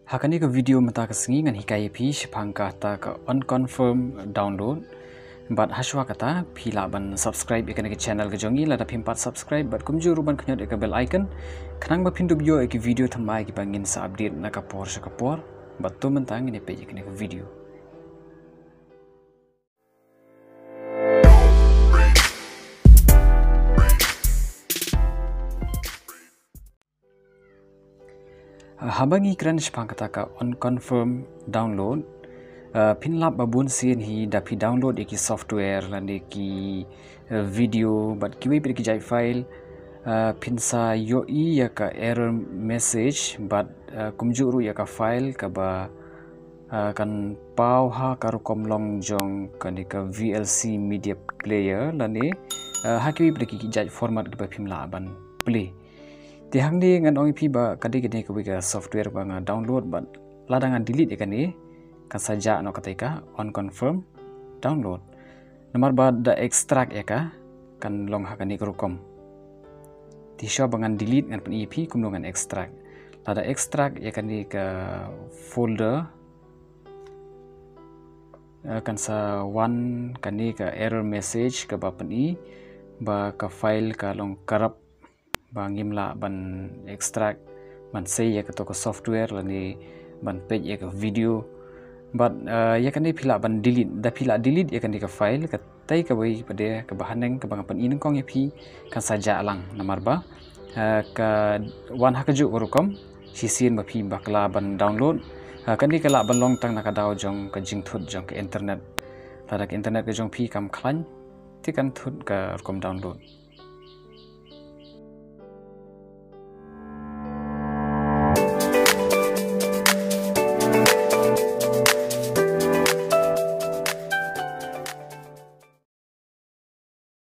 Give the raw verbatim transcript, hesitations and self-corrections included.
Ha kane ka video mynta ka sngi ngan hikai ïa phi shaphang kata ka unconfirm download. Bad hashwa kata phi lah ban subscribe ïa kane ka channel ka jong ngi lada phim pat subscribe bad kumjuh ruh ban khñiot ïa ka bell icon. Khnang ba phin dup ïoh ïa ki video thymmai kiba ngin sa update na ka por sha ka por. Bad to mynta ngin ïa peit ïa kane ka video. Haba ngi kren shaphang kata ka unconfirm download, uh, phin lap ba bun sien hi da phi download ïa ki software lane ki, uh, video bad kiwei pat ki jait file, uh, phin sa ïohi ïa ka error message bad, uh, kumjuh ruh ïa ka file kaba, uh, kan paw ha ka rukom long jong kane ka V L C media player lane, uh, ha kiwei pat ki jait format kiba phim lah ban play. Te hangne ngan ong ïa phi ba ka dei kane kawei ka software ba nga download bad lada ngan delete ïa kane kan sa jah noh kata ka unconfirm download. Namar ba da extract ïa ka kan long ha kane ka rukom. Te shuwa ba ngan delete ngan pyni ïa phi kumno ngan extract. Lada extract ïa kane ka folder, eh, kan sa wan kane ka error message kaba pyni ba ka file ka long corrupt. Ba ngim lah ban extract ban sei ïa kato ka software lane ban peit ïa ka video. Bad, eh, ïa kane phi lah ban delete, da phi lah delete ïa kane ka file, katei kawei pat de kaba haneng kaba nga pyni nyngkong ïa phi kan sa jah lang namar ba, eh, ka wan ha kajuh ka rukom shisien ba phi bakla ban download. Eh, kane ka lah ban long tang na ka daw jong ka jingthut jong ka internet. Lada ka internet ka jong phi kam khlaiñ te kan thut ka rukom download.